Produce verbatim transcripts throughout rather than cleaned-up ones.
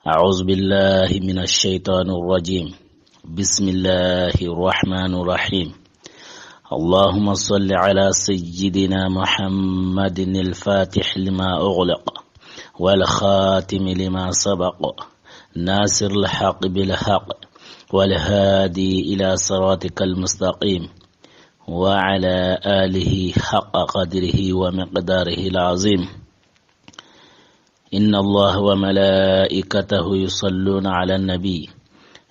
أعوذ بالله من الشيطان الرجيم. بسم الله الرحمن الرحيم. اللهم صل على سيدنا محمد الفاتح لما أغلق والخاتم لما سبق ناصر الحق بالحق والهادي إلى صراطك المستقيم وعلى آله حق قدره ومقداره العظيم. إن الله وملائكته يصلون على النبي،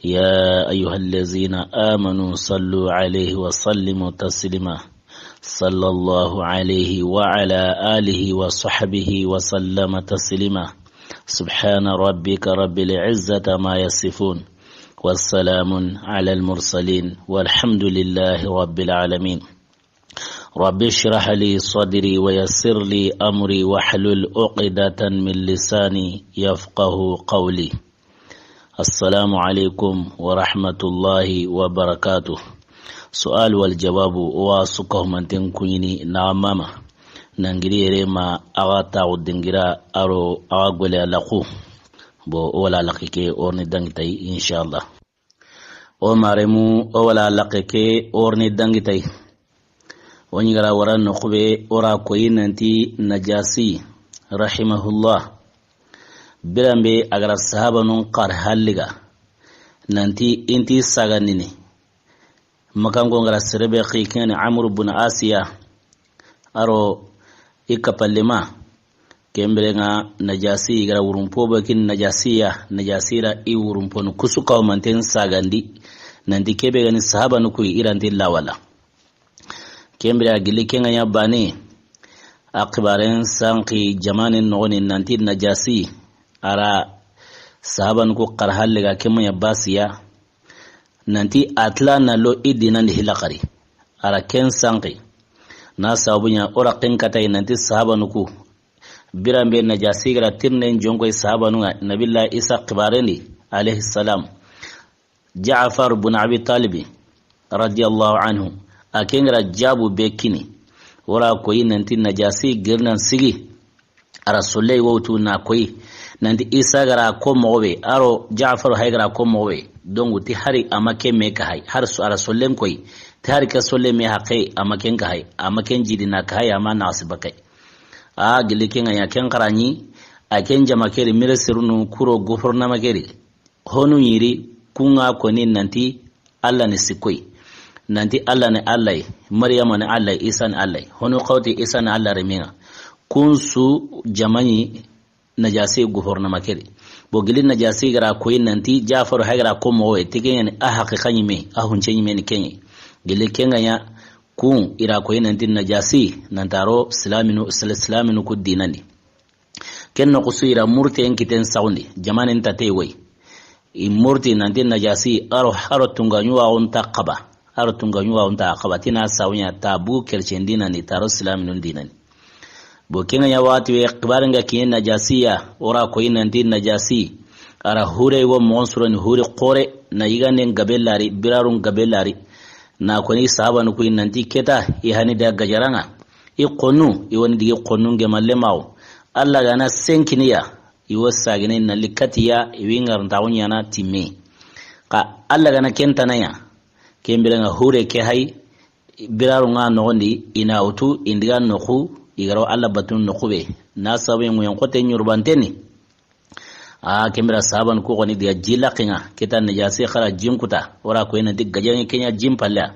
يا أيها الذين آمنوا صلوا عليه وسلموا تسليما. صلى الله عليه وعلى آله وصحبه وسلم تسليما. سبحان ربك رب العزة ما يصفون، والسلام على المرسلين، والحمد لله رب العالمين. رب اشرح لي صدري ويسر لي أمري واحلل عقدة من لساني يفقه قولي. السلام عليكم ورحمة الله وبركاته. سؤال والجواب واسكه من تنكويني نعمما. Nangiri yere ma a ga taxu dingira aro a ga gole a laxu. Bo o wala laxi ke orni dangi tay, inshallah. O maremu o wala laxe ke orni dangi tay. O ɲi gara wara no xube ora koyi nanti Najasi rahimahullah. Biranbe a gara sahabanun xar halliga nanti inti sagandini. Makanko ngara serebe xi kene Amru bun Asiya. Aro i kapallema. Kembere nga Najasi i gara wurumpo ba kin Najasiya, Najasi ra i wurumpo no kusu kaw manten sagandi. Nanti kebe gani sahabanu ku i ranti lawala. Kembere a gili kenga ɲa bane. A xibaren sanki jamanen nogoni nanti Najasi ara sahabanu ku xar halle ga kemma ɲa basiya. Nanti atla na lo i dinandi hilakari. Ara ken sanki. Na sababu ɲa ora ken katay nanti sahabanu ku. Biranbe Najasi gara tirnen jonkoy sahabanu nga Nabilla Isa xibarendi alayhi salam. Ja'far bun Abi Talibi radiyallahu anhu. A ken gara jabu be kini. Ora koyi nanti Najasi girnan sigi. Ara solley wowtu na koyi nanti Isa gara ko moxo be, aro Ja'faru hay gara ko moxo be. Donc ti hari ama ke me ka hay, har su ara sollen koyi. Ti hari ke solle me haqe ama ken ka hay, ama ken jidi na ka hay, ama naxasi bakay. A gili ken ga ɲa ken xarani, a ken jama keri mire serunu kuro gouvernement keri. Honu ɲiri kunga koni nanti Alla ni sikkoy. Nanti Alla ni Alla ye, Maryama ni Alla ye, Isa ni Alla ye. Honu xawti Isa ni Alla remenga. Kunsu jamani Najasi gouvernement keri. Bo gili Najasi gara koyi nanti Jafaru hay gara ko moxo ye, ti ken ɲa ni a haqiqa ɲime, a hunce ɲime ni ken ɲa. Gili ken ga ɲa kun ira koyi nanti Najasi nantaro silaminu, sil-, silaminu ku dinandi. Ken noxu su ira murti en kiten saxundi, jamanen ta te woy. I murti nanti Najasi aro, aro tunga ɲuwa on ta xaba. Aro tunga ɲuwa on ta xaba. Tina sawunya ta bu kercen dinani, taro silaminun dinani. Bo ken ga ɲa waxati we xibaren ga kiyen Najasiya, ora koyi nanti Najasi. Ara hure wo moxon suroni huri xore, na yiganden gabe lari, birarun gabe lari. Na koni sahabanu kuyi nanti keta, i hani da gajaranga. I xonnu, i woni digi xonnun gemalle maxo. Alla gana senkiniya, i wo sagene na likatiya, i wi ngarntaxu ɲana timme. Xa Alla gana kentanaya, kembirenga hure ke hay, biraru nga noxondi, i na wutu, i ndiga noxu, i garo Alla batun noxu be. Na sabu ŋuyen xote ɲurbanteni. A kembira sahaban ku xoni diga ji laxinga, kita Najasi xara jinkuta, ora ko ina dig gajangi kenya jin palle.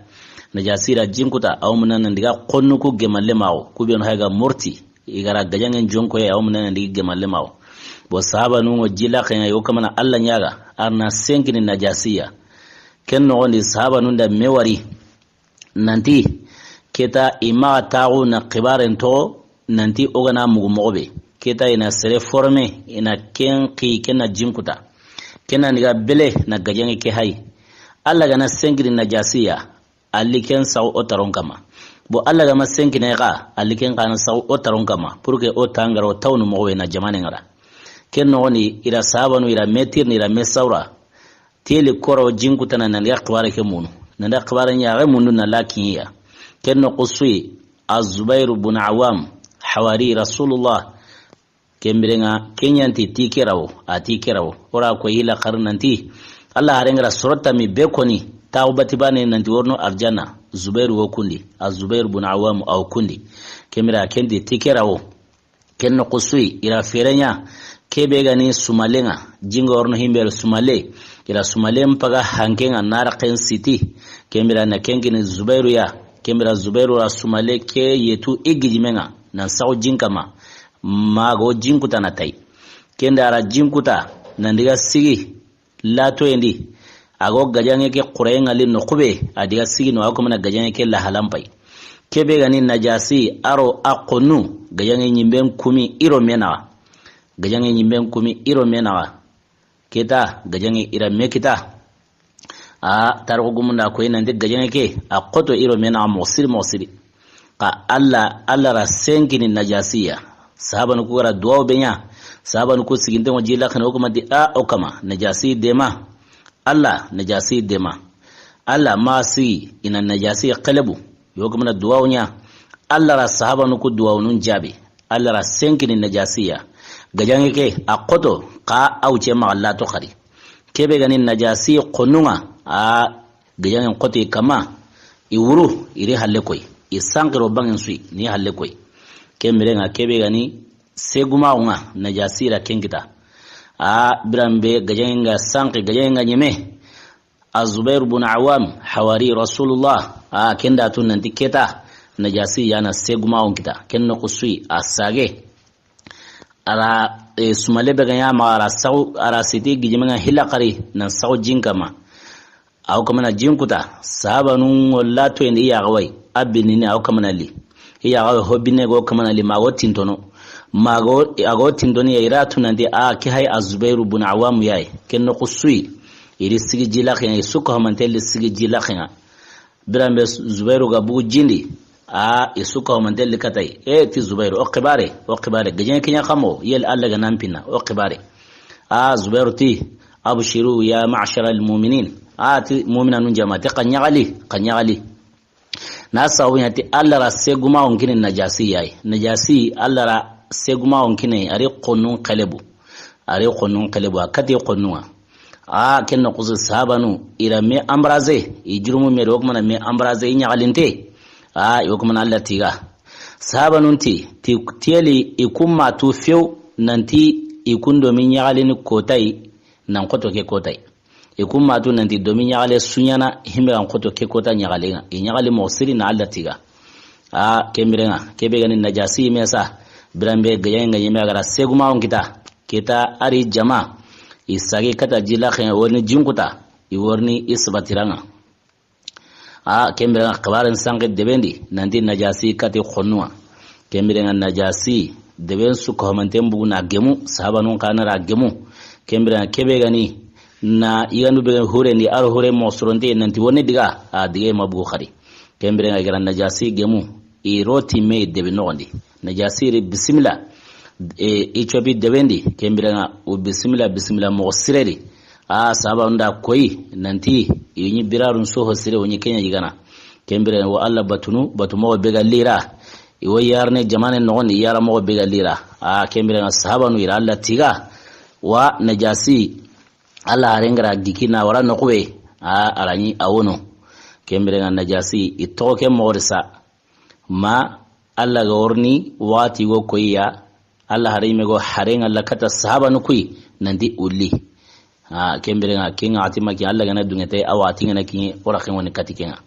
Najasi ra jinkuta, aw munana diga xonnu ku gemalle maxo, ku benu hayga morti, i gara gajangen jonko ya, aw munana diga gemalle maxo. Bo sahabanu ngo ji laxinga, yo kamana Alla ɲaga, arna senkini Najasiya. Ken noxondi sahabanu nda mewari, nanti keta i maxa taxu na xibaren toxo, nanti o gana mugu moxo be. Keta i na sere forme, i na ken xi, ken na jinkuta. Ken na niga bele na gajange ke hay. Alla gana senkini Najasiya, alli ken saxu o taron kama. Bo Alla gama senkine xa, alli ken xana saxu o taron kama. Pour que o tangaro tawnu moxo be na jamane ngara. Ken noxoni ira sahabanu, ira metir ni ira mesawra. Teli koro jinkutana nan ga xibare ke munu. Nan da xibare ɲa ga mundu na lakiya. Ken no qusui Az-Zubair bun Awam, hawari Rasulullah. Ken biren ŋa, ken ɲa nti ti ke ra wo, a ti ke ra wo. O ra ko hila xari nanti, Alla haren ga ra soro tammi be koni, taxu bati baane nanti wori no arjanna, Zubairu wo kundi, a Zubairu bun Awam a wo kundi. Ken biren ken ti ti ke ra wo. Ken noxu su yi, i ra fere ɲa, ke be ga ni sumalen ŋa, jin ga wori no himbe ra sumale, i ra sumalen paga hanken ŋa na ra ken siti, ken biren na ken kini Zubairu ya, ken biren Zubairu ra sumale ke yetu i gijimen ŋa, nan saxu jin kanma, ma ga wo jin kuta na tayi. Ken da ra jin kuta, nan diga sigi, latoyen di, a ga wo gajaŋe ke xurayen ŋa li noxu be, a diga sigi no, a wo kamana gajaŋe ke lahalan payi. Ke be ga ni Najasi, a ro a xonnu, gajaŋe ɲimben kumi i ro me naxa. Gajaŋe ɲimben kumi i ro me naxa. Ke ta, gajaŋe i ra me kita. A, tarixu gumun da a koyi nanti gajaŋe ke, a xoto i ro me naxa moxo siri, moxo siri. Xa Alla, Alla ra senkini Najasi ya. Sahabanu ku ga ra duwawu be ɲa. Sahabanu ku siginten ŋo ji laxene, o kamana ti, a, o kama, Najasi dema. Alla, Najasi dema. Alla ma sigi, i na Najasi xelebu. Yo kamana duwawu ɲa. Alla ra sahabanu ku duwawunun jaabi. Alla ra senkini Najasi ya. Gajaŋe ke, a xoto, xa a wuce maxa lato xari. Ke be ga ni Najasi xonnun ŋa, a gajaŋen xoto i kanma, i wuru, i ri halle koyi. I sanqi ro banŋen su yi, ni halle koyi. Ken biren ŋa ke be ga ni segumaxu ŋa, Najasi ra ken kita. A biren be gajaŋen ga sanqi, gajaŋen ga ɲeme. A Zubair bun Awam, hawari Rasulullah, a ken da tu nanti ke ta, Najasi ya na segumaxun kita, ken noxu su yi, a sage. A ra, e, sumale be ga ɲa maxa, a ra saxu, a ra siti gijimen ŋa hila xari, nan saxu jin kanma. A wo kamana jin kuta, sahabanun ŋo latoyen di i ya ga wa yi, a binini a wo kamana li. I ya ga wa yi ho binne ga wo kamana li, ma ga wo tintono. Ma ga wo, a ga wo tintoni ya, i ra tu nanti, a, ke hay a Zubairu bun Awamu ya yi, ken noxu su yi. I ri sigi ji laxen ŋa, i su ka homanten li sigi ji laxen ŋa. Biren be Zubairu ga bugu jin di, a, i su ka homanten li kata yi. E, ti Zubairu, o xibare, o xibare. Gajaŋe ke ɲa xa mo, yel Alla ga nan pinna, o xibare. A, Zubairu ti, abshiru ya ma'shara al-mu'minin. A, ti mu'minanun jama, ti xa ɲaxali, xa ɲaxali. Na sabu ɲa ti Alla ra segumaxun kini Najasi ya yi. Najasi, Alla ra segumaxun kini, a ri xonnun xelebu. A ri xonnun xelebu, a kati xonnun ŋa. A, ken noxu su sahabanu, i ra me embrasé, i jurumu me do, o kamana me embrasé, i ɲaxalinte. A, i wo kamana Alla tiga. Sahabanun ti, ti, tiyeli, i kun ma tu few, nanti i kun do mi ɲaxalini kota yi, nan xoto ke kota yi. I kun ma tu nanti do mi ɲaxale su ɲaana, himbe ga n xoto ke kota ɲaxalen ŋa. I ɲaxali moxo siri na Alla tiga. A, ken biren ŋa, ke be ga ni Najasi me sa, biren be gajaŋen ga ɲeme a ga ra segumaxun kita. Ke ta a ri jama, i sagi kata ji laxen ŋa, wori ni jin kuta, i wori ni i sabatiran ŋa. A, ken biren ŋa xibaren sanqi deben di, nanti Najasi kati xonnun ŋa. Ken biren ŋa Najasi, deben su ka homanten bugu na gemu, sahabanun xa na ra gemu. Ken biren ŋa ke be ga ni, na yigandu be ga ni huren di, a ro hure moxo soronte, nanti woni diga, a diga ma bugu xari. Ken biren ŋa i ga ra Najasi gemu, i ro ti me debe noxon di. Najasi ri bisimila. E, Ethiopie deben di, ken biren ŋa, o bisimila, bisimila moxo sire di. A, sahabanun da koyi, nanti, i ɲi birarun soho sire, o ɲi ke ɲa yigana. Ken biren ŋa, wo Alla batunu, batu moxo be ga lira. I wo yarne jamaane noxon di, yara moxo be ga lira. A, ken biren ŋa, sahabanu i ra Alla tiga. Wa Najasi, Alla haren ga ra giki na wara noxu be. A, a ra ɲi a wono. Ken biren ŋa Najasi, i toxo ke moxo ri sa. Ma Alla ga wori ni waxati go koyi ya, Alla hare yime go haren ŋa la kata sahabanu ku yi, nanti wulli. A, ken biren ŋa, ken ŋa ati ma ki Alla ga na duŋe te, a waxati ga na ki, o ra ken woni kati ken ŋa.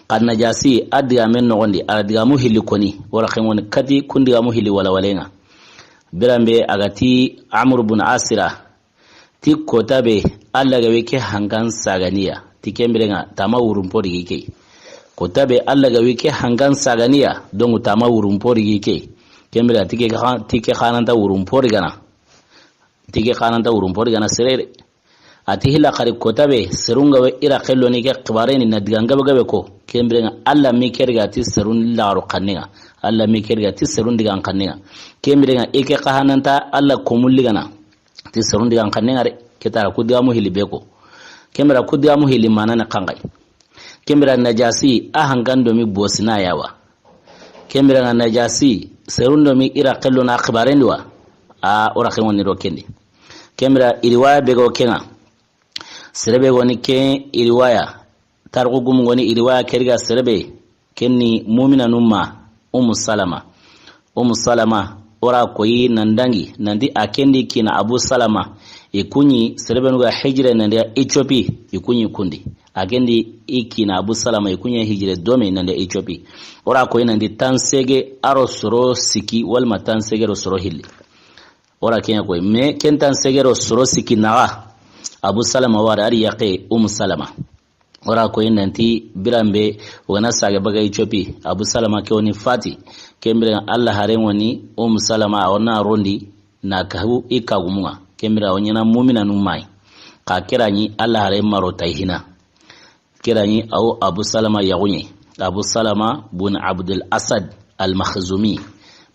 Xa Najasi, a digamen noxon di, a ra digamu hilli koni, o ra ken woni kati, kun digamu hilli walawalen ŋa. Biren be a ga ti Amru bun Asira, ti kota be, Alla ga wi ke hankan saganiya. Ti ken biren ŋa, tama wurun po rigi ke. Kota be, Alla ga wi ke hankan saganiya, donc tama wurun po rigi ke. Ken biren ŋa, ti ke xa-, ti ke xananta wurun po rigana. Ti ke xananta wurun po rigana serere. A ti hila xari kota be, serun ga we i ra xello ni ke xibare ni na digan gabe gabe ko. Ken biren ŋa, Alla mi ke riga ti serun laxaru xannen ŋa. Alla mi ke riga ti serun digan xannen ŋa. Ken biren ŋa, i ke xananta Alla ko mulligana. Ti serun digan xannen ŋa de, ke ta ra ku digamu hilli be ko. Ken biren ŋa ku digamu hilli manane xanxay. Ken biren ŋa Najasi, a hankan do mi bosina ya wa. Ken biren ŋa Najasi, serun do mi i ra xello na xibaren di wa. A o ra xenŋo ni ro kendi. Ken bire i riwaya be go kenŋa. Sere be go ni ke i riwaya. Tarixu gumu go ni i riwaya ke ri ga sere be. Ken ni muminanu ma, Umu Salama. Umu Salama, o ra koyi nan dangi, nan ti a kendi kina Abu Salama. I kuɲi, sere be nu ga hijire nan daga Ethiopie, i kuɲi kundi. A kendi i kina Abu Salama, i kuɲi hijire dome nan daga Ethiopie. O ra koyi nan ti tansege a ro soro siki, walma tansege ro soro hilli. O ra ken ya koyi, mais ken tansege ro soro siki naxa, Abu Salama wari, a ri yaqe Umu Salama. O ra koyi nan ti biranbe, o ga na sage baga Ethiopie, Abu Salama ke wo ni fati. Ken bire Alla haren wo ni Umu Salama, a wo na rondi, na kahu i kagumunŋa. Ken bire o ɲaana muminanu ma yi. Xa ke ra ɲi Alla haren maro tay hina. Ke ra ɲi a wo Abu Salama yaxuɲe. Abu Salama bun Abdul Asad al-Makhzumi.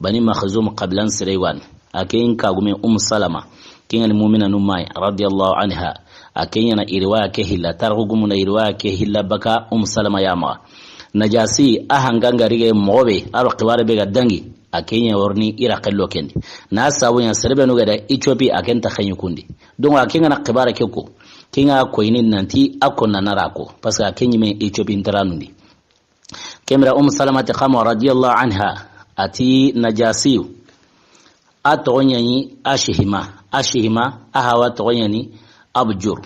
Bani Makhzum qabilan sere wa ni. A ke in kagume Umu Salama. Ken ŋa ni muminanu ma yi, radiyallahu anha. A ke ɲaana i riwaya ke hilla. Tarixu gumu na i riwaya ke hilla baka Umu Salama ya maxa. Najasi, a hangan ga ri ga moxo be, a ro xibaare be ga dangi. A ke ɲa wo ri ni i ra xello kendi. Na sabu ɲa sere be nu ga da Ethiopie, a ken ta xenɲi kundi. Donc a ken ga na xibaare ke ko. Ken ŋa koyini nan ti a ko na na ra ko. Parce que a ke ɲi me Ethiopie ntaranundi. Ken bire Umu Salama ti xa ma, radiyallahu anha, a ti Najasiyu, a toxo ɲa ni Ashihima. Ashihima, a hawa toxo ɲa ni Abujur.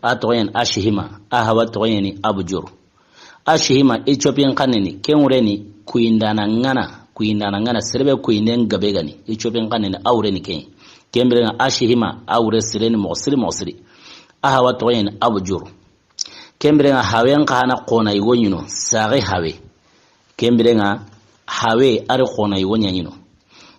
A toxo ɲa ni Ashihima, a hawa toxo ɲa ni Abujur. Ashihima, Ethiopien xannen ni, ken wure ni, kuyindana ŋa na, kuyindana ŋa na, sere be kuyinden gabe ga ni, Ethiopien xannen ni, a wure ni ken. Ken bire ŋa Ashihima, a wure sire ni moxo siri, moxo siri. A hawa toxo ɲa ni Abujur. Ken bire ŋa hawen xa na xona yigo ɲi no, saxe hawe. Ken bire ŋa hawe a ri xona yigo ɲa ɲi no.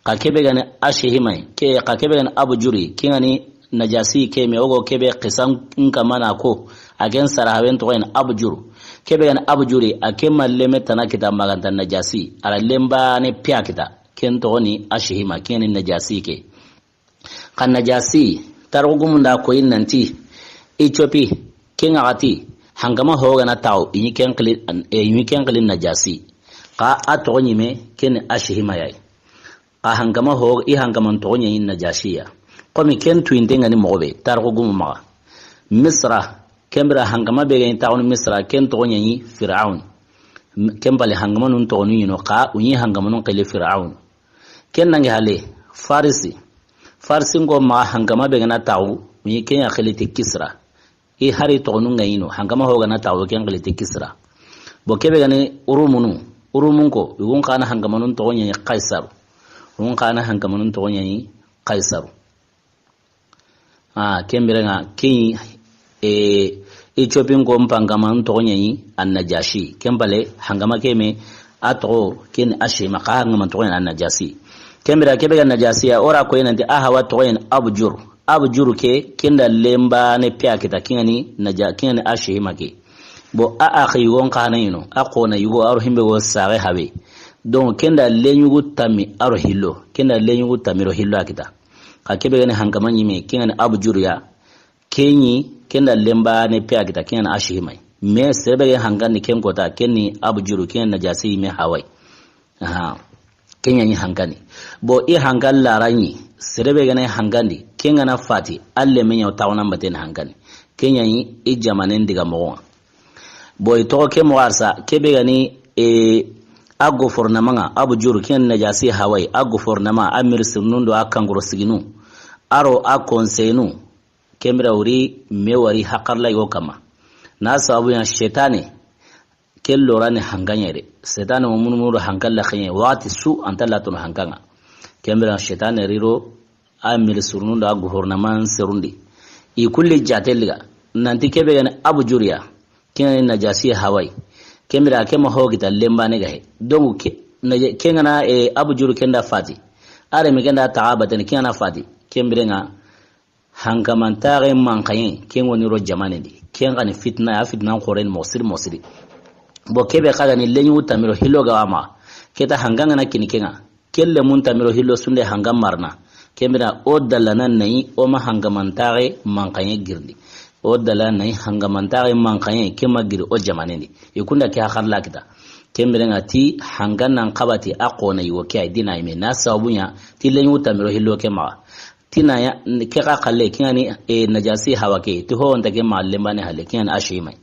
Xa ke be ga ni Ashihima, ke, xa ke be ga ni Abujuri, ken ŋa ni Najasi ke me o go ke be xisan kamana ko, a ken sara hawen toxo ɲa ni Abujuru. Ke be ga ni Abujuri, a ke ma leme tana kita maganta Najasi, a ra lembane piya kita, ken toxo ni Ashihima, ken ŋa ni Najasi ke. Xa Najasi, tarixu gumun da koyi nan ti, Ethiopie, ken ŋa xati, hankama ho ga na taxu, i ɲi ken xili, eh, i ɲi ken xili Najasi. Xa a toxo ɲi me, ken ni Ashihima ya yi. Xa hankama ho, i hankaman toxo ɲa ni Najasi ya. Komi ken tuyinte ŋa ni moxo be, tarixu gumu maxa. Misra, ken bire hankama be ga ni taxunu Misra, ken toxo ɲa ni Firaun. Ken bale hankamanun toxonu ɲi no, xa u ɲi hankamanun xili Firaun. Ken nangi hale, Farisi. Farisi ŋo ma hankama be ga na taxu, u ɲi ken ya xili ti Kisra. I hari toxonu ŋa ɲi no, hankama ho ga na taxu ken xili ti Kisra. Bo ke be ga ni Urumunu, Urumun ko, yugun xa na hankamanun toxo ɲa ni Kaisaru. Yugun xa na hankamanun toxo ɲa ni Kaisaru. Ah, ken bire ŋa, ken, eh, Ethiopien ko mpangaman toxo ɲa ni Annajashi. Ken bale, hankama ke me, a toxo, ken Ashima, xa hankaman toxo ɲa ni Annajashi. Ken bire ke be ga Najasi ya, o ra koyi nan ti a hawa toxo ɲa ni Abujur. Abujur ke, ken da lembane piya kita, ken ŋa ni Naja-, ken ŋa ni Ashima ke. Bo a, a xi yugon xa na ɲi no, a xona yugo, a ro himbe go saxe hawe. Donc, ken da lenyugu tammi a ro hillo. Ken da lenyugu tammi ro hillo a kita. Xa ke be ga ni hankama ɲi me, ken ŋa ni Abujur ya. Ken ɲi, ken da lembane piya kita, ken ŋa ni Ashihima yi. Mais sere be ga hankandi ken kota, ken ni Abujuru, ken Najasi me hawa yi. Aha. Ken ɲa ni hankani. Bo i hankan la ra ɲi, sere be ga na hankandi, ken ga na fati, a leme ɲa o taxu na n baten hankani. Ken ɲa ni i jamanen diga moxo ŋa. Bo i toxo ke moxo arsa, ke be ga ni, e, a gouvernement ŋa, Abujuru, ken Najasi hawa yi, a gouvernement, a mirisirinu do a kankuro siginu, a ro a conseillinu, ken bire wuri me wari hakarla yo kama. Na sababu ya setane, ken lora ni hankaɲe de. Setane mo munu munu hankan la xenɲe, waxati su anta latono hankan ŋa. Ken bire setane ri ro, a mirisirinu do a gouvernement serundi. I kulli jate liga, nan ti ke be ga ni Abujuru ya, ken ŋa ni Najasi hawa yi. Ken bire a ke ma ho kita lembane ga he. Donc ke, Naja-, ken ga na, e, Abujuru ken da fati. A reme ken da taxa baten, ken ga na fati. Ken bire ŋa, hankamantaxe manxaɲe, ken ŋo ni ro jamanen di. Ken xa ni fitina, a fitinan xoren ni moxo siri, moxo siri. Bo ke be xa ga ni lenyugu tammi ro hillo ga wa maxa. Ke ta hankan ga na kini ken ŋa. Ke lemun tammi ro hillo sunde hankan marana. Ken bire o dalana na yi, o ma hankamantaxe manxaɲe girindi. O dalana na yi hankamantaxe manxaɲe, ke ma giri o jamanen di. I kunda ke hakarla kita. Ken biren ŋa ti hankan nan xabati a xona yigo ke, ay dina ime na sababu ɲa ti leɲu tamiro hillo ke maxa. Ti na ya ke xa xalle ke ŋa ni, e, najasi hawa ke, ti ho nta ke maxa lenbane halle, ke ŋa ni a shimay.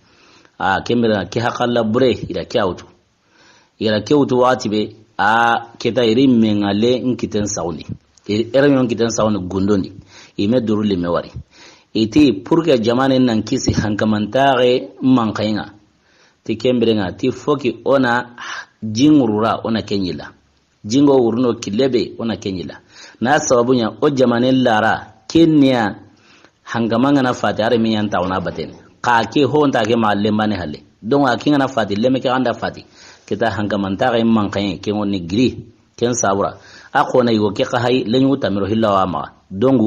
A, ken biren ŋa ke haxalla bure, i ra ke awtu. I ra ke wutu waxati be, a, ke ta i ri me ŋa le n kiten saxundi. I ri ere ɲon kiten saxundi gundondi. I me duru li me wari. I ti, pour que jamaane nan kisi hankamantaxe manxayi ŋa. Ti ken biren ŋa, ti foki o na jin ŋurura, o na ke ɲi la. Jingo wuruno kille be, o na ke ɲi la. Na sababu ɲa, o jamaane lara, ke niya, hankama ŋa na fati, a re me ɲa nta o na batene. Xa ke ho nta ke maxa lenbane halle. Donc, a ke ŋa na fati, leme ke xa nda fati. Ke ta hankamantaxe manxaye, ke ŋo ni giri, ken sabura. A xona yigo ke xa hay, leɲu tamiro hilla wa maxa. Donc,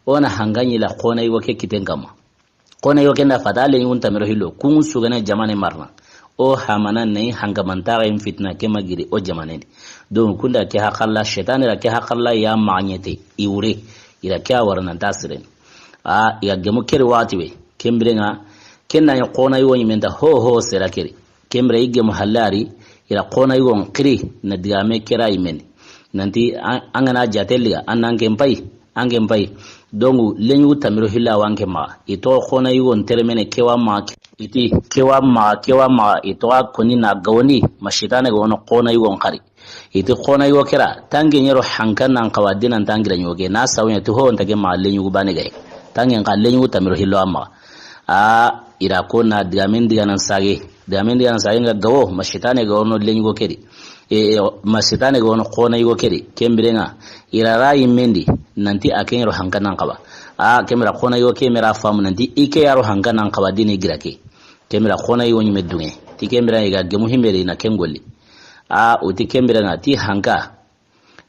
o na hanka ɲi la xona yigo ke kiten kama. Xona yigo ke nda fata, a leɲu tamiro hillo, kun su ga na jamaane marana. O hamana ne hankamantaxe fitina ke ma giri o jamaane ndi. Donc, kunda ke haxalla, shetane ra ke haxalla ya maxa ɲete, i wure, i ra ke a wara nan ta siren. A, i ga gemu ke ri waxati be, ken biren ŋa, ken na ɲa xona yigo ɲi me nta ho ho sera ke ri. Ken biren i gemu hallari, i ra xona yigo n xiri, na digame ke ra i me ndi. Nanti, an, an ga na jate liga, an nan ke n pay, an ke n pay. Donc, leɲu tamiro hilla wa n ke maxa. I toxo xona yigo n teremene ke wa maxa, i ti, ke wa maxa, ke wa maxa, i toxo a koni na gawondi, ma shetane ga wono xona yigo n xari. I ti xona yigo ke ra, tanke ɲero hankan nan xawa dinan tangira ɲoge, na sabu ɲa ti ho nta ke maxa leɲugu bane gaye. Tanke n xa leɲugu tamiro hillo a maxa. A, i ra ko na digamen diganan sage. Digamen diganan sage ŋa gawo, ma shetane ga wono leɲugo ke ri. E, e, ma shetane ga wono xona yigo ke ri. Ken biren ŋa, i ra ra yi me ndi, nanti a ke ɲero hankan nan xawa. A, ken biren xona yigo ke me ra famu nanti, i ke ya ro hankan nan xawa dini gira ke. Ken biren xona yigo ɲi me dunŋe. Ti ken biren i ga gemu himbe ri na ken golli. A, o ti ken biren ŋa, ti hanka.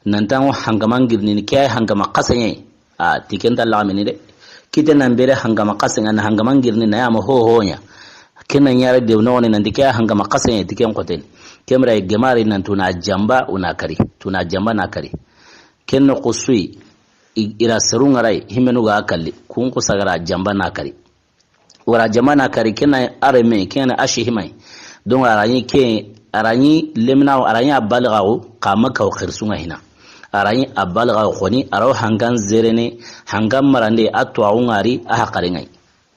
Nan tango hankama n girni ni ke ay hankama xasenye. A, ti ken ta laxamini de. Kite nan bere hankama xasenga na hankama n girni na ya ma ho ho ɲa. Ken na ɲare de no ne nan ti ke ay hankama xasenye ti ken xoten. Ken biren i gemari nan tuna jamba una kari. Tuna jamba na kari. Ken no xusui i, i ra seru ŋaray himenu ga kalli. Kun xusagara jamba na kari. Wara jamba na kari ke na a reme, ke na a shihimay. Donc, a ra ɲi ke, a ra ɲi lemina, a ra ɲi a balgawo, xa ma kaw xirsunga hina. A ra ɲi a balgawo xoni, a ra wo hankan zerene, hankan marande, a tuwaxu ŋari, a haxare ŋay.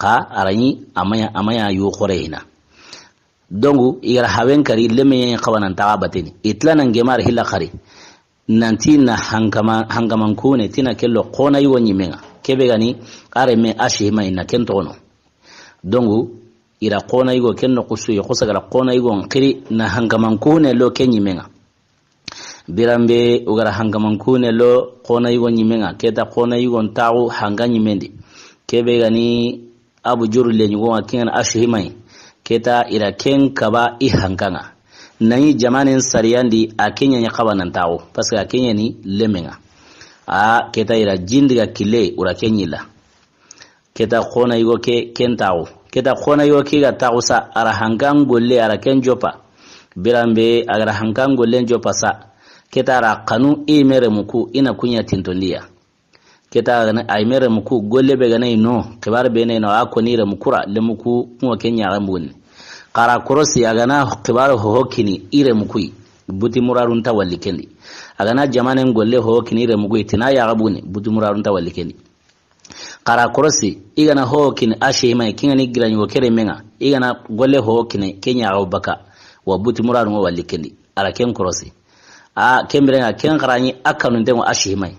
Xa a ra ɲi a ma ɲa, a ma ɲa yu xore hina. Donc, i ga ra hawen kari, leme ɲi xawa nan taxa bateni. I tila nan gemar hilla xari. Nanti na hankama, hankaman kune, ti na kello xona yigo ɲimenga. Kebe gani, a reme a shihimay na ken toxono. Donc, i ra xona yigo ken no xusu, i xusagara xona yigo n xiri na hankaman kune lo ken ɲimenga. Biranbe, u ga ra hankaman kune lo xona yigo ɲimenga. Keta xona yigo n taxu hanga ɲimendi. Kebe gani, Abu Juru le ɲugo ŋa kiŋa na a shihimay. Keta i ra ken kaba i hankanga. Nayi jamanen sariyandi a kenya ɲa xaba nan taxu. Parce que a kenya ni lemenga. A keta i ra jindiga kille u ra ken ɲi la. Keta xona yigo ke ken taxu. Keta xona yigo ke ga taxu sa a ra hankan golle a ra ken jopa. Biranbe a ga ra hankan gollen jopa sa. Keta a ra xanu i mere muku i na kunya tintondiya. Keta a gana, ay mere muku golle be gana ino, xibar be ne no, a koni ire mukura, le muku kuŋo ke ɲaxa mbuguni. Xara korosi a gana xibar ho kini ire mukuyi, buti murarun ta walli kendi. A gana jamanen golle ho kini ire mukuyi, tina yaxa buguni, buti murarun ta walli kendi. Xara korosi, i gana ho kini a shihimay, kiŋa ni giraɲugo kere menga, i gana golle ho kini ke ɲaxa baka, wa buti murarun walli kendi. A ra ken korosi. A ken birenga ken xara ɲi a kanunten ŋo a shihimay.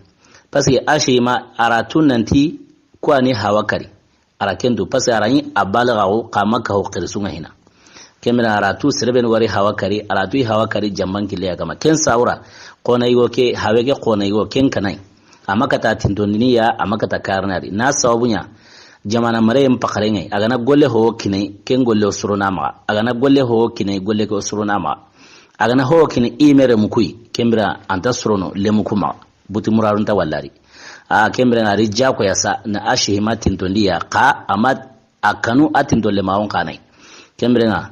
Parce que a shihima a ra tu nanti kuwa ni hawa kari. A ra ken tu parce que a ra ɲi a balagaxu xa ma kaxu xirisunga hina. Ken birenga a ra tu sereben wari hawa kari, a ra tu i hawa kari jamban kille ya kama. Ken sawura, xona yigo ke, hawe ke xona yigo, ken kanay. A ma kata tintondini ya, a ma kata karinari. Na sababu ɲa, jamana mare en paxarengay. A gana golle ho kinay, ken golle o suruna maxa. A gana golle ho kinay, golle ke o suruna maxa. A gana ho kini i mere mukuyi, ken bira anta sorono le muku maxa. Buti murarun ta wallari. A ken bira ngari jako ya sa, na a shihima tintondi ya, xa a ma a kanu a tinto le maxon xanay. Ken bira nga,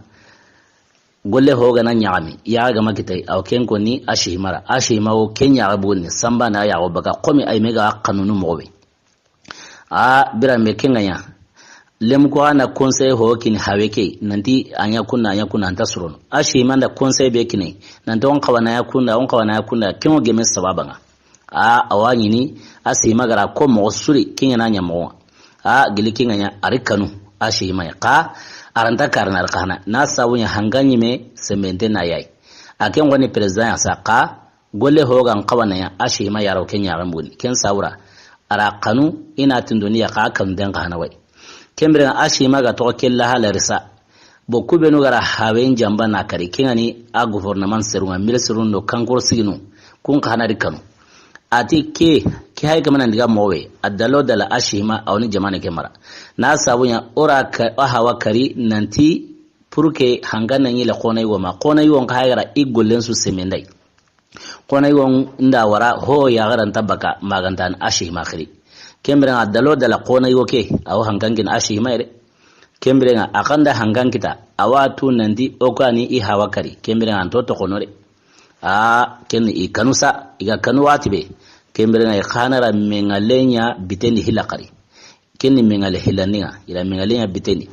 golle ho gana ɲaxami, yaxa gama kitay, aw ken koni a shihimara. A shihima wo ken yaxa buguni, samba na yaxa baka, xomi ay mega kanunu moxobe. A biranbe kenga ɲa. Lem ko a na conseil ho kini hawe ke, nanti a ɲa kunda, a ɲa kunda, a nta surono. A si ma nda conseil be kini, nanti on xawa na ya kunda, on xawa na ya kunda, ken ŋo geme sababa ŋa. A, a wa ɲini, a si ma ga ra ko moxo suri, ken ŋa na ɲa moxo ŋa. A gili ken ŋa ɲa, a ri kanu, a si ma ya. Xa, a ra nta karana, a ri xa hana. Na sabu ɲa hanga ɲi me, sembente na yayi. A ken ŋo ni président ya sa, xa, golle ho ga n xawa na ya, a si ma ya ro ken ɲa ga mbuni. Ken sawura, a ra kanu, i na tindoni ya xa kanu den xa hana way. Ken biren ŋa a si ma ga toxo ke la hala risa. Bo ku benu ga ra hawen jamba na kari, ken ŋa ni a gouvernement seru ŋa, mil seru ndo kankoro siginu, kun xa hana ri kanu. A ti ke, ke hay kamana ndiga mowe, a dalo dala a si ma a wo ni jamane ke mara. Na sabu ɲa, o ra ka, o hawa kari, nanti, pour que hanga na ɲi le xona yugo ma, xona yugo n xa hay ga ra i gollen su semendai. Xona yugo nda wara ho ya ga ra nta baka, ma ga nta a si ma xiri. Ken biren ŋa a dalo dala xona yugo ke, a wo hankan kin a si ma yere. Ken biren ŋa a xa nda hankan kita, a wa tu nanti o ka ni i hawa kari. Ken biren ŋa a nto toxono de. A, ken i kanu sa, i ga kanu wati be. Ken biren ŋa i xa na ra mengale ɲa bitendi hila xari. Ken ni mengale hilandi ŋa, i ra mengale ɲa bitendi.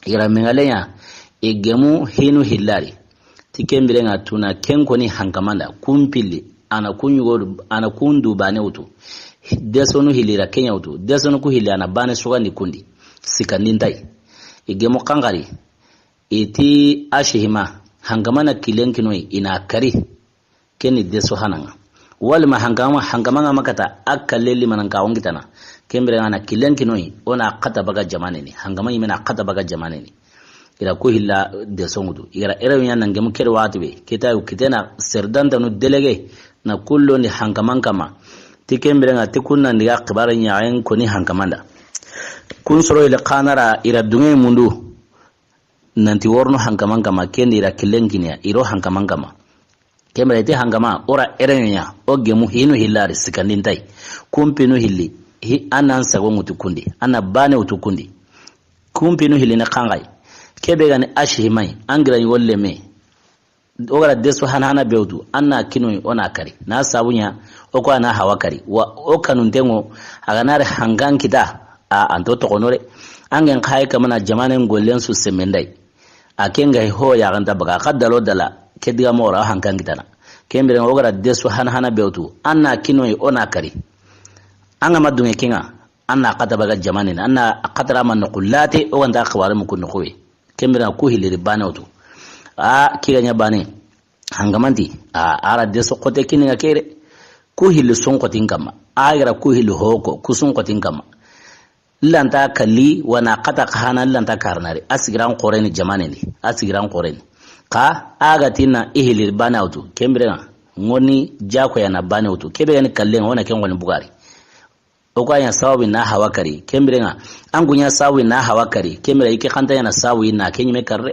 I ra mengale ɲa, i gemu hinu hillari. Ti ken biren ŋa tuna ken koni hankamanda, kun pilli, a na kun yugo, a na kun du bane wutu. Desonu hilli ra ken ɲa wutu. Desonu ku hilli a na bane sugandi kundi. Sikandintai. I gemu xanxari. I ti a si ma, hankamana kilen kinoyi, i na kari. Ken ni deso hana ŋa. Walima hankama, hankama ŋa ma kata a kalle limanan ka wongitana. Ken biren ŋa na kilen kinoyi, o na xata baga jamane ni. Hankama ɲi me na xata baga jamane ni. I ra ku hilla deso ŋutu. I ra ere ɲa na ngemu kere wati be. Kita yu kitena serdanta nu délégué na kullo ni hankaman kama. Ti ken biren ŋa ti kun na ndiga xibare ɲa en koni hankamanda. Kun soro ile xa na ra i ra dunge mundu. Nanti worno hankaman kama, ken di i ra kilen kiniya, i ro hankaman kama. Ken biren ŋa i ti hankama, o ra ere ɲa, o gemu hinu hillari, sikandintai. Kun pinu hilli, hi, a na n sago ŋutu kundi, a na bane wutu kundi. Kun pinu hilli ne xanxai. Ke be ga ni a si ma yi, an gira ɲi wolle me. O ga ra deso hana hana be wutu, a na kinoyi, o na kari. Na sabu ɲa, o ko a na hawa kari. Wa o kanunten ŋo, a ga na ri hankan kita, a, a nto toxono de. An gen xa hay kamana jamane gollen su semendai. A ken ga ho ya ga nta baga, xa dalo dala, ke diga mo ra hankan kitana. Ken biren ŋa o ga ra deso hana hana be wutu, a na kinoyi, o na kari. An ga ma dunge ken ŋa, a na xata baga jamane ni, a na xatara ma noxu late, o ga nta xaware mu kun noxu we. Ken biren ŋa ku hilli ri bane wutu. A, ke ga ɲa bane. Hankamanti, a, a ra deso xote kini ŋa kere. Ku hilli sun xotin kama. A ga ra ku hilli hoko, ku sun xotin kama. Lanta kalli wana xata xa hana lanta karana ri. A sigiran xore ni jamane ni. A sigiran xore ni. Xa, a ga ti na i hilli ri bane wutu. Ken biren ŋa. Ŋoni jako ya na bane wutu. Ke be ga ni kallen ŋa, o na ken ŋoni bugari. O ko a ɲa sababu na hawa kari, ken biren ŋa. An ku ɲa sababu na hawa kari, ken biren ŋa i ke xanta ya na sababu na ken ɲi me karre.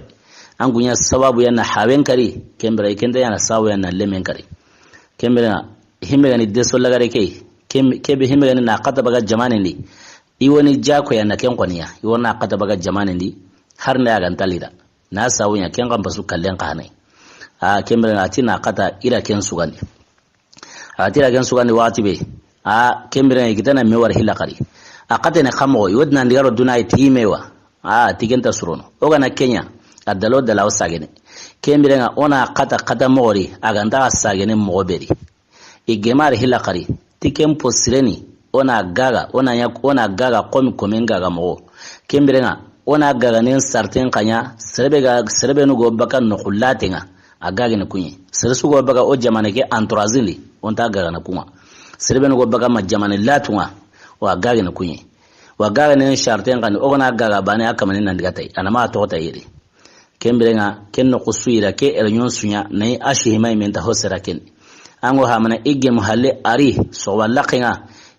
An ku ɲa sababu ya na hawen kari, ken biren ŋa i ke nta ya na sababu ya na lemen kari. Ken biren ŋa, himbe ga ni deso lagare ke, ken, ke be himbe ga ni na xata baga jamane ni. I wo ni jako ya na ken xoniya, i wo na xata baga jamane ni, har nda ya ga nta lida. Na sababu ɲa ken xa n pasu kallen xa hana yi. A, ken biren ŋa a ti na xata i ra ken sugandi. A ti ra ken sugandi waxati be. A, ken biren ŋa i kitana me wara hilla xari. A xatene xa moxo, i wo ti na ndiga ro duna yi ti me wa. A, ti ken nta surono. O ga na ken ɲa, a dalo dala o sagene. Ken biren ŋa o na xata xata moxo ri, a ga nta sagene moxo be ri. I gemari hilla xari. Ti ken po sireni, o na gaga, o na ɲa, o na gaga, komi komen gaga moxo. Ken biren ŋa, o na gaga nen sarten xa ɲa, serebe ga, serebe nu go baka noxu laten ŋa. A gagene kuɲe. Sere su go baga o jamane ke entourage ndi, o nta gagana kunŋa. Sere be no go baga ma jamane latunŋa, o a gagene kuɲe. Wa gagene charten xani, o ga na gaga bane a kamane nan diga tay, a na ma toxo tay yere. Ken biren ŋa, ken noxu su yi ra, ke réunion su ɲa, na yi a sihima yi men ta ho sera ken. An go hamana i gemu halle a ri, soxuba laxen ŋa,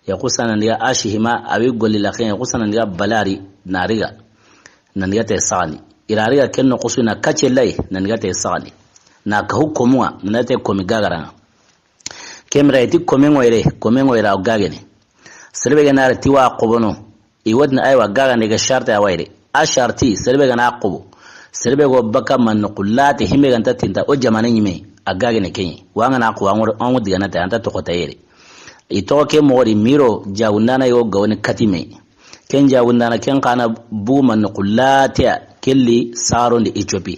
ya xusa nan diga a sihima, a wi golli laxen, ya xusa nan diga bala a ri, na riga. Nan diga te saxandi. I ra riga ken noxu su na kacce lay, nan diga te saxandi. Na kahu komunŋa, nan diga te komi gagaranŋa. Ken bire i ti komen ŋo yere, komen ŋo yere a gagene. Sere be ga na ri ti wa xobono. I wa tini aywa gagande ga charte a wa yere. A charti, sere be ga na xobo. Sere be go baka man noxu late himbe ga nta tinta o jamane ɲime, a gagene kenye. Wa ŋa na xo an ŋo, an ŋo digana ta, an ta toxo ta yere. I toxo ke moxo di miro, jagundana yo gawoni katime. Ken jagundaana, ken xa na bugu manne xullateya, ken li saxarondi Ethiopie.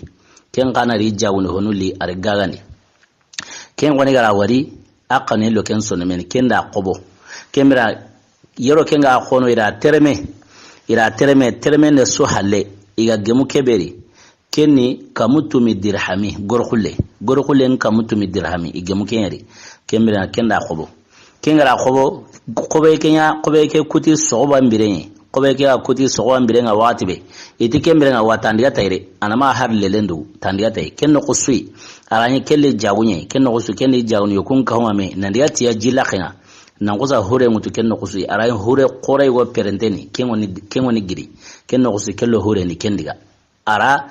Ken xa na ri jagundi honu li, a ri gagandi. Ken xoni ga ra wari, a xanu lo ken sono meni, ken da xobo. Ken bira, yero ken ga xono, i ra tereme, i ra tereme, tereme ne su halle, i ga gemu ke be ri. Ken ni kamu tumi dirhami, goro xulle. Goro xulle ni kamu tumi dirhami, i gemu ken ri. Ken bira ken da xobo. Ken ga ra xobo, xobe ke ɲa, xobe ke kuti soxoba nbire ɲi. Xobe ke ga kuti soxoba nbire ŋa waxati be. I ti ken bire ŋa wa tandiga tayi de. A na ma hari lelen du, tandiga tayi. Ken noxu su yi. A ra ɲi ken li jaguɲe, ken noxu su, ken li jaguɲe, kun ka huma me, nandiga tiya ji laxe ŋa. Nan xusa hure ŋutu ken noxu su yi. A ra ɲi hure xore go perenteni, ken ŋoni, ken ŋoni giri. Ken noxu su, ken lo hure ni ken diga. A ra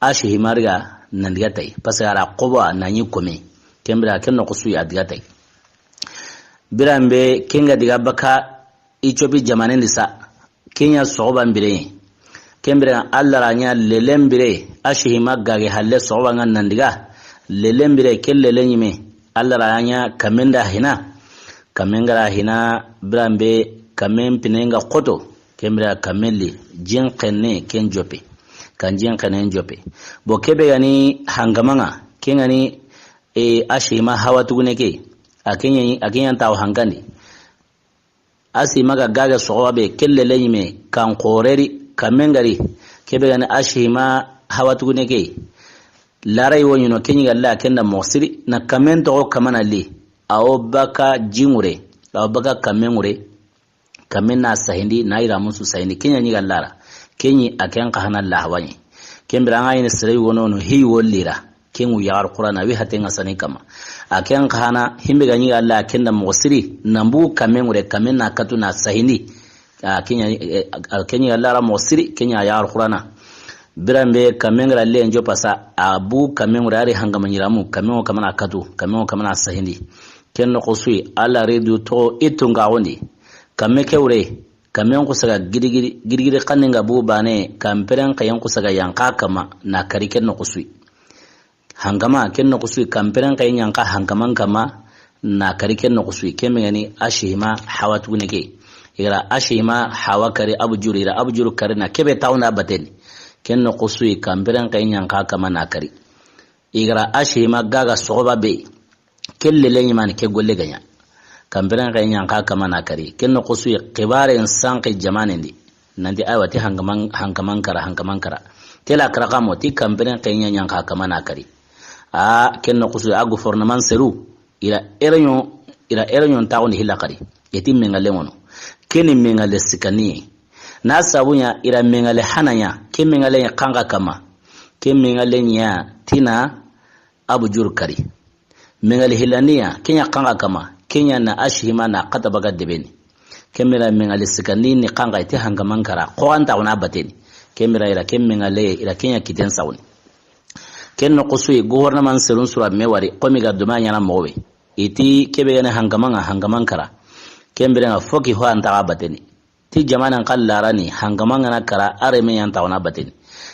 a sihimariga nandiga tayi. Parce que a ra xobo a na ɲi kome. Ken bira ken noxu su yi a diga tayi. Biran be ken ga diga baka Ethiopie jamanen di sa. Ken ɲa soxoba nbire ɲi. Ken bire Alla ra ɲa lelen bire, a sihima gage halle soxoba ŋa nandiga. Lelen bire, ken lelen ɲi me. Alla ra ɲa kamen da hina. Kamen ga ra hina, biran be kamen pinen ga xoto. Ken bire kamen li, jin xenne ken jope. Kan jin xenne jope. Bo ke be ga ni hangama ŋa, ken ga ni, e, a sihima hawa tugune ke. A ken ɲa, a ken ɲa ntawo hankandi. A sihima ga gage soxoba be, ken lelen ɲi me, kan xore ri, kamen ga ri, ke be ga ni a sihima hawa tugune ke. Laray wo ɲi no, ken ɲi ga la ken da moxo siri, na kamen toxo kamana li. A wo baka ji ŋure, a wo baka kamen ŋure, kamen na sahindi, na yiramun su sahindi, ken ɲa ɲi ga la ra. Ken ɲi a ken xa hana lahawa ɲi. Ken bira ŋa ɲi sere yogo no, no hi wo li ra. Ken ŋu yaxar Qur'ana, wi haten ŋa sani kama. A ken xa hana, himbe ga ɲi ga la ken da moxo siri, nan bugu kamen ŋure, kamen na katu na sahindi. A ken ɲa, e, a ken ɲa lara moxo siri, ken ɲa yaxar Qur'ana. Biran be kamen ga ra len jopa sa, a bugu kamen ŋure a ri hangama ɲiramu, kamen ŋo kamana katu, kamen ŋo kamana sahindi. Ken noxu su yi, Alla ri du toxo i tungaxundi. Kamen ke wure, kamen xusa ga gidigidi, gidigidi xannen ga bugu bane, kanperen xeyen xusa ga yanqa kama, na kari ken noxu su yi. Hangama, ken noxu su yi, kanperen xeyen yanqa hangaman kama, na kari ken noxu su yi. Ken be ga ni a sihima hawa tugune ke. I ga ra a sihima hawa kari Abu Juru, i ra Abu Juru kari na ke be taxu na bateni. Ken noxu su yi, kanperen xeyen yanqa kama na kari. I ga ra a sihima gaga soxoba be. Ken lelen ɲi mani ke golle ga ɲa. Kanperen xeyen yanqa kama na kari. Ken noxu su yi, xibaren sanqi jamanen di. Nanti aywa, ti hankaman, hankaman kara, hankaman kara. Tela kara kamo, ti kanperen xeyen ɲa yanqa kama na kari. A, ken noxu su yi, a gouvernement seru. I ra réunion, i ra réunion taxundi hilla kari. I ti mengale ŋono. Ken ni mengale sikaniye. Na sabu ɲa, i ra mengale hana ɲa. Ken mengale ɲa xanqa kama. Ken mengale ɲa tina Abu Juru kari. Mengale hillandiya, ken ɲa xanqa kama, ken ɲa na a sihima na xata baga debeni. Ken bira mengale sikandi ni xanqa i ti hankaman kara, xoxan taxu na bateni. Ken bira i ra ken mengale, i ra ken ɲa kiten sawni. Ken noxu su yi, gouvernement serun su ra me wari, komi ga duma ɲana moxo be. I ti ke be ga ni hankaman ŋa, hankaman kara. Ken bira ŋa foki ho an taxa bateni. Ti jamanen xa larani, hankama ŋa na kara, a reme yan taxu na bateni.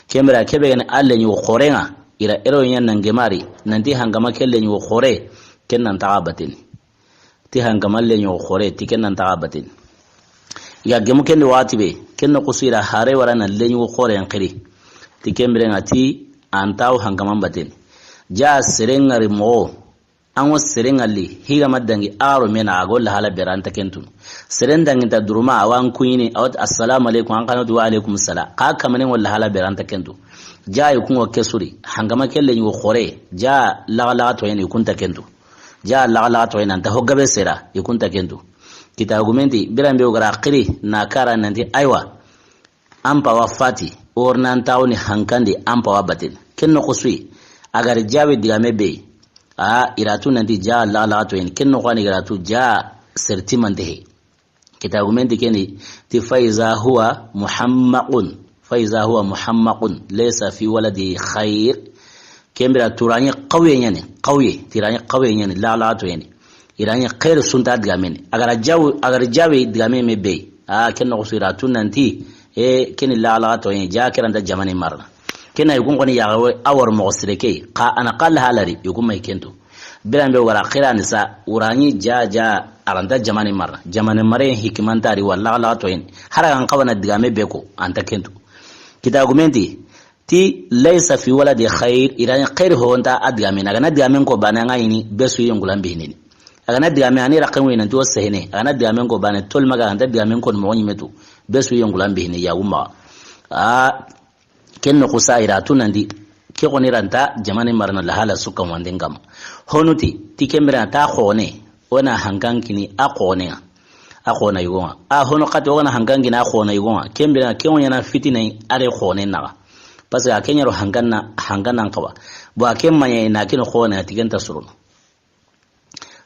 Ken bira ke be ga ni a leɲugo xoore ŋa, i ra ero yan nan gemari, nanti hankama ke leɲugo xoore, ken nan taxa bateni. Ti hankama leɲugo xoore, ti ken nan taxa bateni. I ga gemu ken di waxati be, ken noxu su i ra hare wara na leɲugo xoore yan xiri. Ti ken bire ŋa ti an taxu hankaman bateni. Ja sere ŋari moxo, an ŋo sere ŋalli, higa ma dangi, a ro mena, a go lahala be ra an ta ken tunu. Sere n dangi ta duruma, a wa an kuɲini, a wa ti, "Assalamu alaikum," an xa na ti, "Wa alaikum salam." Xa kamane ŋo lahala be ra an ta ken tu. Ja i kun ŋo ke suri, hankama ke leɲugo xoore, ja laga laga toyen i kun ta ken tu. Ja laga laga toyen an ta ho gabe sera, i kun ta ken tu. Kita gumenti, biran be o ga ra xiri, na kara nanti, aywa. An pawa fati, o ri na an taxu ni hankandi, an pawa bateni. Ken noxu su yi, a ga ri jawe digame be yi. A, i ra tu nanti ja laga laga toyen. Ken noxu wa ni i ga ra tu ja serti mante he. Kita gumenti ken di, ti fa iza huwa muhammaqun. Fa iza huwa muhammaqun, laysa fi waladihi khair. Ken bira turaɲe xawye ɲani, xawye, tiraɲe xawye ɲani, laga laga toyen. I ra ɲi xeeri sunta digamen di. A ga ra jawe, a ga ra jawe digame me be yi. A, ken noxu su i ra tu nanti, e, ken ni laga laga toyen, ja ke ra nta jamane marana. Ken na i kun xoni yaxa we, a wari moxo sire ke yi. Xa a na xa lahala ri, i kun ma i ken tu. Biran be wara xirani sa, urani ja ja, aranta jamane marana. Jamane mare hikimantari walla ala to yin. Haragan kawana digame be ko, anta kentu. Kita gumenti, ti laysa fi waladi khair, irani khair ho nta a digame, agana digame ko bana nga yini, besu yongulan bihinini. Agana digame ani rakan wi nanti o sehene, agana digame ko bana tol maga, anta digame ko mo nyimetu, besu yongulan bihini ya umma. A, ken no kusa ira tu nandi, ke xoni ranta jamane marana lahala suka wanden kama. Honuti, ti kembira ta xone, ona hankan kini a xone nga. A xona yugo nga. A hono kati ona hankan kini a xona yugo nga. Kembira ke wonyana fitina are xone naga. Parce que a kenyaro hankan na, hankan nan kawa. Bo a ken manya na kino xone a tigenta suruno.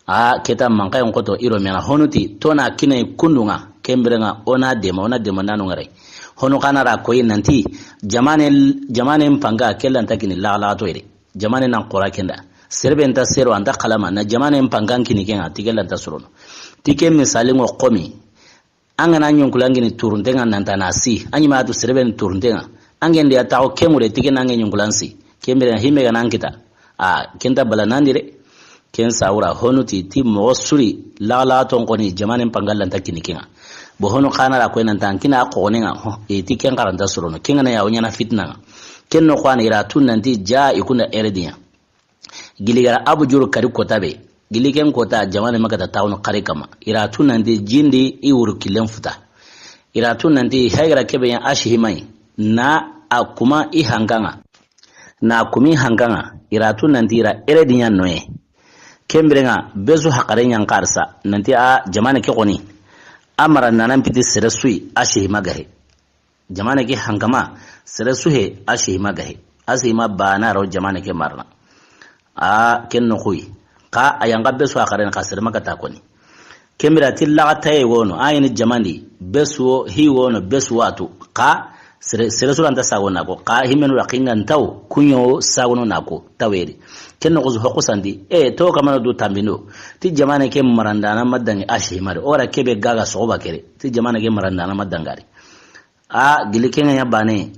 A keta mankayen koto iro mena honuti tona kinai kundunga kembirenga ona dema, ona dema nanu ngare. Hono kana ra koyi nanti jamane, jamane mpanga kelanta kini lagalaga to ire. Jamane nan qora kenda. Serbe nta sero anta kalama na jamane mpangan kini kenga ti kelanta surono. Ti ke misali ngo komi. An gana ɲonkulangini turuntenga nanta na si. An ɲima tu sereben turuntenga. An gende ya taxo kemure tike nange ɲonkulan si. Kemire hime gana an kita. A kenta bala nandire. Ken sawura honuti ti moxo suri lagalaga ton koni jamanen pangalanta kini kenga. Bo honu xanara koy nanta an kina a xoxonenga. E ti ken xaranta sorono kenga na ya o ɲana fitnanga. Ken no xwana ira tun nanti ja i kunda erediya. Gili gara Abu Juru kari kota be. Gili ken kota jamane makata tawno kari kama. Ira tu nanti jindi i wuru killen futa. Ira tu nanti haygara kebe yan ashi himai. Na a kuma i hankanga. Na a kumi hankanga. Ira tu nanti ira ere dinya noye. Kembirenga bezu hakare nyan karsa. Nanti a jamane ke koni. Amara nanan piti sere sui ashi hima gahe. Jamane ke hankama, sere suhe, a sihima gahe. A sihima bana ro jamane ke marna. A ken no xuyi. Ka a yanga besu a xaren ka sere makata koni. Kemira ti laga taye wono, a yini jamandi, besu wo, hi wono, besu watu. Ka sere, sere suranta sago nako. Ka himenu ra kinga ntaw, kunyo sago no nako, taweri. Ken no xuzu hoku sandi. E, to kamana du tambindo. Ti jamane ke marandana madangi a sihima de. Ora kebe gaga soba kere. Ti jamane ke marandana madangari. A gili kenga ɲa bane.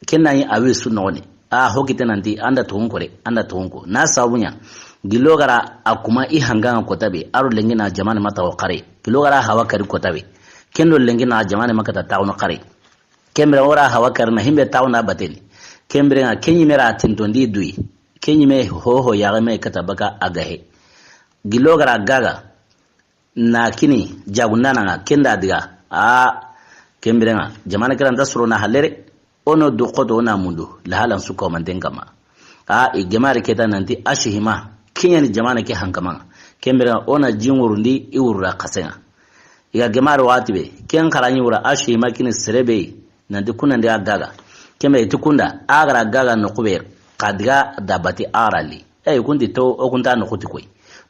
Kenna yi awi su nogoni. A hokite nanti anda togun kore, anda togun ko. Na sabunya. Gilo gara a kuma i hanganga kotabe. Aro lengi na jamane mata o kare. Gilo gara hawa kari kotabe. Kendo lengi na jamane makata tawno kare. Kembira ora hawa kari na himbe tawna bateni. Kembira nga kenyi mera tintondi dui. Kenyi me hoho yagame kata baka agahe. Gilo gara gaga. Na kini jagundana nga kenda diga. A kembirenga jamana kiranta suro na halere. Ono du koto ona mundu lahalan suka manten kama. A i gemari keta nanti ashihima. Kinyani jamana ke hankamanga. Kembirenga ona jingurundi i wurura kasenga. Iga gemari wati be ken karanyi wura ashihima kini serebe. Nanti kuna ndi agaga. Kembe iti kunda agara gaga no kube. Kadiga dabati arali. E kunti to o kunta no kuti koy.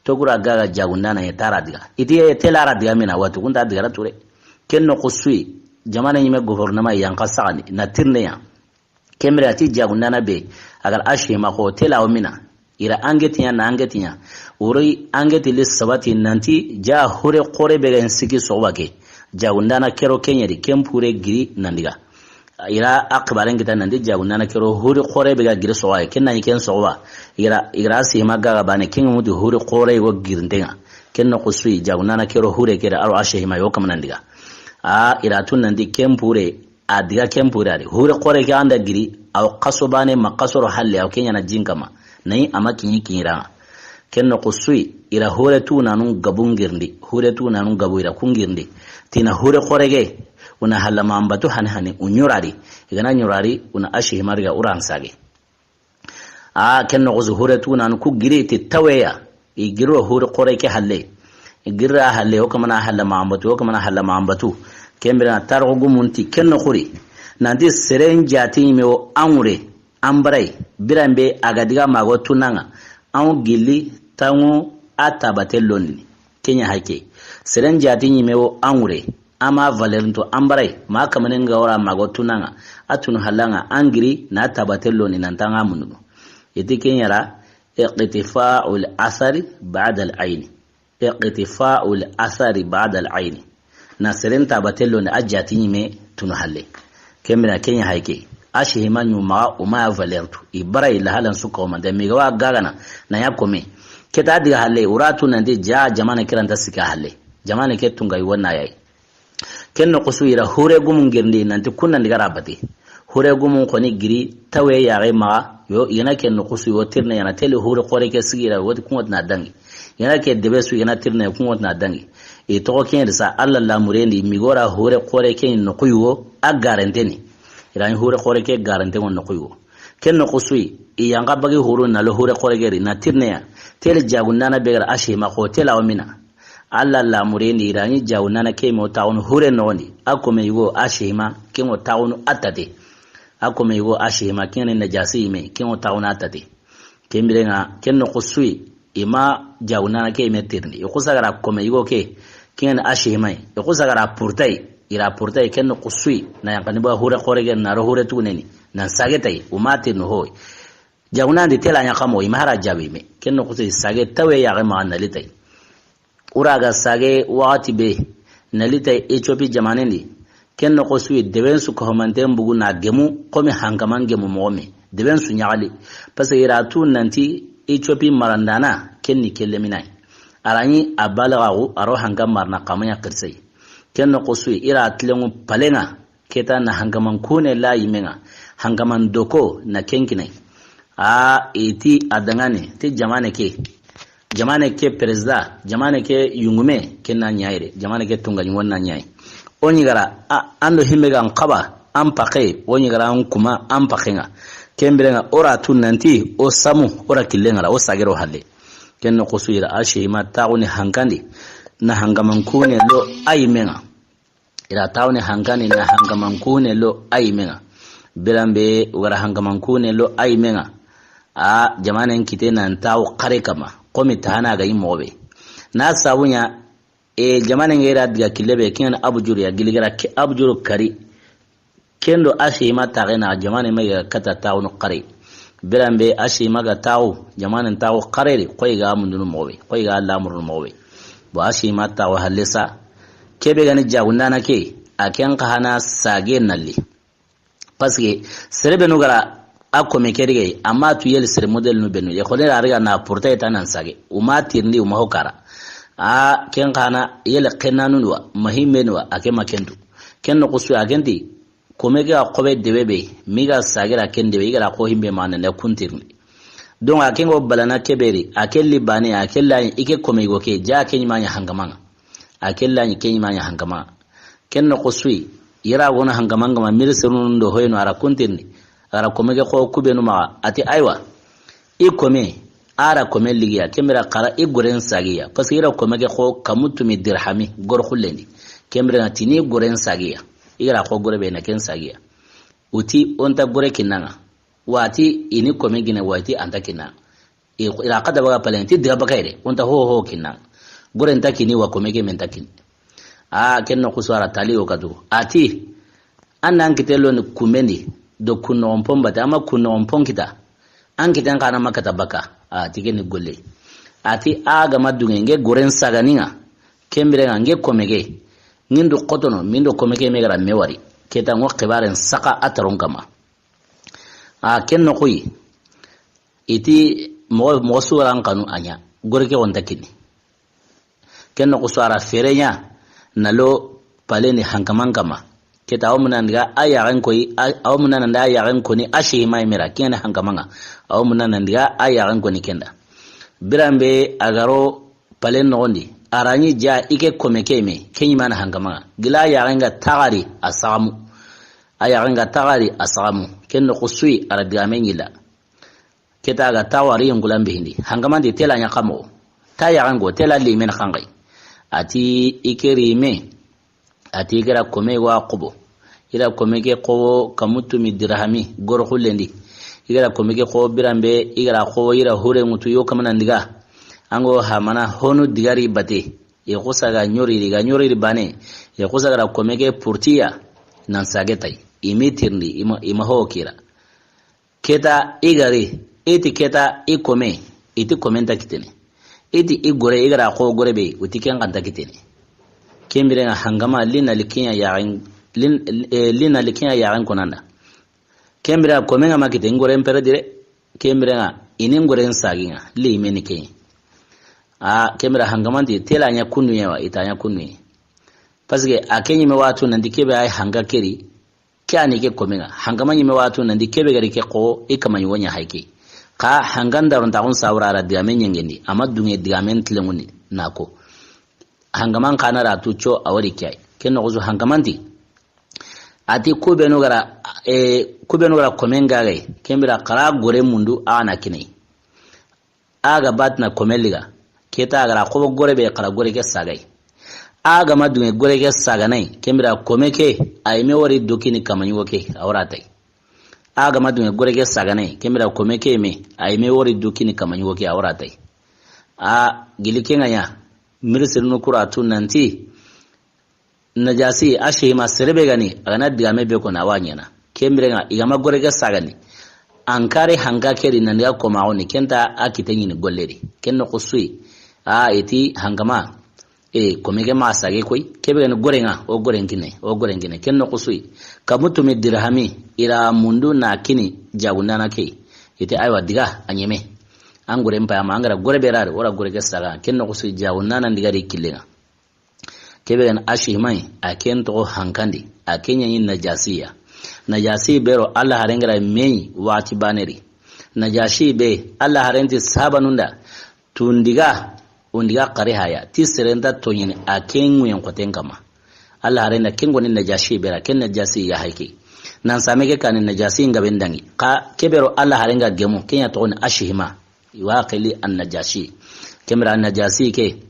To kura gaga jagundana ye tara diga. Iti ye telara diga mina watu kunta diga ra ture. Ken no kusui jamana yime gouvernement yanka sagani na tirne ya. Kemre ati jagundana be agar ashima ko tela o mina. Ira angetinya na angetinya. Uri angeti li sabati nanti ja hure kore be ga siki soba ke. Jagundana kero kenyeri kempure giri nandiga. Ira akbaren kita nanti jagunana kero huri kore be ga giri sowa ken nani ken sowa. Ira ira sima gaga bane ken mutu huri kore go girintenga. Ken no kusui jagunana kero hure kere aro ashehima yo kamanandiga. A ira tun nanti ken pure a diga ken pure ari huri kore ke anda giri aw kaso bane makasoro halle aw kenyana jinkama. Nayi ama kinyi kinyiranga. Ken no kusui ira hure tu nanun gabun girndi hure tu nanun gabu ira kun girndi. Tina hure korege una halama ambatu hani hani unyurari. Igana nyurari una ashi himariga uran sage. A ken no kusu hure tu nanun ku giri ti taweya. I giro hure koreke halle. I girra halle o kamana halama ambatu o kamana halama ambatu. Kembira targo gumunti ken no kuri. Nanti seren jati me o angure. An barai biran be a ga diga mago tunanga. An gilli tangu a tabate lonni. Kenya hake seren jati ɲime wo an wure. Ama valeur nto an barai ma kamanen ga wara mago tunanga. A tunu halanga an giri na tabate lonni nan tanga mununu. Iti kenyara iqtifa'ul athari ba'da al-ayni. Iqtifa'ul athari ba'da al-ayni. Na seren tabate lonni a jati ɲime tunu halle. Kembira kenya hayke. A shihima ɲuma o ma ya valeur tu. I bara i lahalan suka o mande. Mi ga wa gagana na ya kome. Ke ta diga halle, o ra tu nanti ja jamaane ke ra nta sikka halle. Jamaane ke tunka yugo na ya yi. Ken noxo su i ra hure gumun girindi nanti kun nan diga ra bati. Hure gumun xoni giri tawe yaxe maxa yo, i ga na ken noxo su yo tirine ya na teli hure xoore ke sigi ra woti kun ŋa ti na dangi. I ga na ke debe su i ga na tirine kun ŋa ti na dangi. I toxo ken ri sa Alla lamurendi mi go ra hure xoore ke noxo yugo a garanteni. I ra ni hure xoore ke garante ŋo noxo yugo. Ken noxo su i yanqa bagi huru na lo hure xoore ke ri na tirine ya. Teli jagundaana be ga ra a sima xo tela o mina. Alla lamurendi i ra ni jagundaana ke mo taxunu hure noxondi. A kome yugo a sima ke ŋo taxunu a tate. A kome yugo a sima ke ŋa ni najasi yime ke ŋo taxunu a tate. Ken biren ŋa ken noxo su i ma jagundaana ke yime tirindi. I xusa ga ra kome yugo ke ke ŋa ni a sima yi. I xusa ga ra purtayi. I ra purtayi ken noxo su i na yanqani ba hure xoore ke na ro hure tuguneni. Nan sage tayi o ma tirinu hoyi. Jagundaana di tela ɲa xa mo i ma hara jabi me. Ken noxo su i sage tawe yaxe maxa na li tayi. O ra ga sage waxati be na li tayi Ethiopie jamaanen di. Ken noxo su i deben su ko homanten bugu na gemu komi hankaman gemu moxo me. Deben su ɲaxali. Parce que i ra tu nanti Ethiopie marandaana ken ni kelle minayi. A ra ni a balaxaxu a ro hanka marana xa ma ɲa xirise yi. Ken noxo su i ra tilenŋu pale ŋa. Ke ta na hankaman kune la yime ŋa. Hankaman doko na ken kine. A i ti a dangane ti jamaane ke. Jamaane ke président, jamaane ke yungume, ke na ɲa yi de. Jamaane ke tunka ɲi ŋo na ɲa yi. O ɲi ga ra a, an do himbe ga n xaba an paxe, o ɲi ga ra an kuma an paxe ŋa. Ken biren ŋa o ra tu nanti o samu o ra kille ŋa ra o sage ro halle. Ken noxo su i ra a sima taxuni hankandi na hankaman kune lo a yime ŋa. I ra taxuni hankandi na hankaman kune lo a yime ŋa. Biran be o ga ra hankaman kune lo a yime ŋa. A jamaanen kite nan taxu xare kama. Komi tahana ga yi moxo be. Na sabu ɲa e jamaanen ŋa i ra diga kille be ke ŋa ni Abu Juru ya gili ga ra ke Abu Juru kari. Ken do a sima taxe na jamaane ma ga kata taxunu xare. Biran be a sima ga taxu jamaanen taxu xare ri xoyi ga mundunu moxo be xoyi ga lamurunu moxo be. Bo a sima taxu halle sa. Ke be ga ni jagundaana ke a ken xa hana sage na li. Parce que sere benu ga ra a kome ke ri ga yi amma tu yeli sere modèle nu benu ye xone ra ri ga na portail ta nan sage o ma tirindi o ma ho kara. A ken xa na yele xenanu wa ma himmenu wa a ke ma kentu. Ken noxo su a ken ti kome ke ga xobe debe be mi ga sage ra ken debe i ga ra xo himbe ma na ne kun tirindi. Donc a ken ŋo balana ke be ri a ke li bane a ke la i ke kome yugo ke ja ke ɲi ma ɲa hankaman ŋa. A ke la i ke ɲi ma ɲa hankaman ŋa. Ken noxo su i ra go na hankaman ŋa ma miri serunu ndo hoyno a ra kun tirindi. A ra kome ke xo kubenu maxa a ti aywa. I kome a ra kome ligiya ken bira xara i goren sagiya parce que i ra kome ke xo kamu tumi dirhami gor xullendi. Ken bira tini goren sagiya i ra xo gore be na ken sagiya. O ti o nta gore kinna ŋa. Wa ti i ni kome gine wa ti a nta kinna. I ra xa da baga palen ti diga bakayre o nta ho ho kinna. Gore nta kini wa kome ke men ta kini. A ken noxo su a ra tali o katu a ti. An nan kite lo ni kumendi do kun noxon pon bate ama kun noxon pon kita. An kiten xa na ma kata baka a ti ke ni golle. A ti a ga ma dunge nge goren sagani ŋa. Ken bire ŋa nge kome ke. Ŋin do xotono min do kome ke me ga ra me wari. Ke ta ŋo xibaren saxa a taron kama. A ken noxo yi. I ti moxo, moxo su wa ra n xanu a ɲa. Gore ke o nta kini. Ken noxo su a ra fere ɲa na lo pale ni hankaman kama. Ke ta a wo muna n diga a yaxen koyi, a wo muna n da a yaxen koni a sihima i mera ken ni hankaman ŋa. A wo muna n diga a yaxen koni ken da. Biran be a ga ro pale noxon di a ra ɲi ja i ke kome ke me ke ɲi ma na hankaman ŋa. Gila a yaxen ga taxari a saxamu. A yaxen ga taxari a saxamu. Ken noxo su yi a ra digamen ɲi la. Ke ta ga taxu a ri yonkulan bihindi hankaman di tela ɲa xa moxo. Ta yaxen go tela limen xanxay. A ti i ke ri me. A ti i ke ra kome wa xobo. I ra kome ke xobo kamu tumi dirhami goro xullendi. I ke ra kome ke xobo biran be i ke ra xobo i ra hure ŋutu yo kamana n diga. An go hamana honu digari bate. I xusa ga ɲoriri ga ɲoriri bane. I xusa ga ra kome ke purtiya. Nan sage tay i mi tirindi i ma, i ma ho kira. Ke ta i gari, i ti ke ta i kome, i ti kome nta kitene. I ti i gore, i gara xo gore be, u ti ken xa nta kitene. Ken bire ŋa hangama lina likinya yaxen, lin, eh, lina likinya yaxen konanda. Ken bire kome ŋa ma kite, n gore n pere dire. Ken bire ŋa, i ni n gore n sagi ŋa, li i me ni ke. A, ken bire hankaman ti, tela ɲa kunnu ye wa, i ta ɲa kunnu ye. Parce que a ke ɲime wa tu nanti ke be ay hanka keri, ke a ni ke komen ŋa. Hankama ɲime wa tu nanti ke be gari ke xo, i kama ɲi wo ɲa hay ke. Xa hankan daron taxun sawura ra digame ɲengendi, ama dunge digamen tilengundi, na ko. Hankaman xa na ra tu co, a wori ke ay. Ken noxo su hankaman ti. A ti ku benu gara, e, ku benu gara komen gagay, ken bire xara gore mundu a na kinay. A ga batina komen liga, ke ta gara xobo gore be xara gore ke sagay. A ga ma dunge gore ke saganay, ken bire kome ke, a yime wori do kini kamaɲi wo ke, a wora tay. A ga ma dunge gore ke saganay, ken bire kome ke me, a yime wori do kini kamaɲi wo ke, a wora tay. A gili ke ŋa ɲa, miri sirinu kura tu nanti, Najasi, a sihima sere be gani, a gana digame be ko na wa ɲana. Ken bire ŋa, i ga ma gore ke sagandi. An kare hanka keri nan diga komaxu ni, ken ta a kite ɲini golle di. Ken noxo su yi. A, i ti hankama. E, kome ke ma sage koy. Ke be gani gore ŋa, o gore n kine, o gore n kine. Ken noxo su yi. Kamutu mi dirhami, i ra mundu na kini, jagundana ke. I ti aywa diga, a ɲeme. An gore n payama, an gara gore be ra di, o ra gore ke saga. Ken noxo su yi, jagundana n diga di kille ŋa. Ke be gani a sihimay, a ken toxo hankandi, a ke ɲa ɲi Najasiya. Najasi be ro Alla haren gara me ɲi waxati bane ri. Najasi be, Alla haren ti sabanun da, tundiga, undiga xari haya, ti seren ta toɲini, a ken ŋuyen xoten kama. Alla haren da ken goni Najasi be ra, ken Najasi ya hay ke. Nan same ke kani Najasi nga ben dangi. Xa ke be ro Alla haren ga gemu, ken ɲa toxoni a sihima. I wa xili an Najasi. Ken bire an Najasi ke,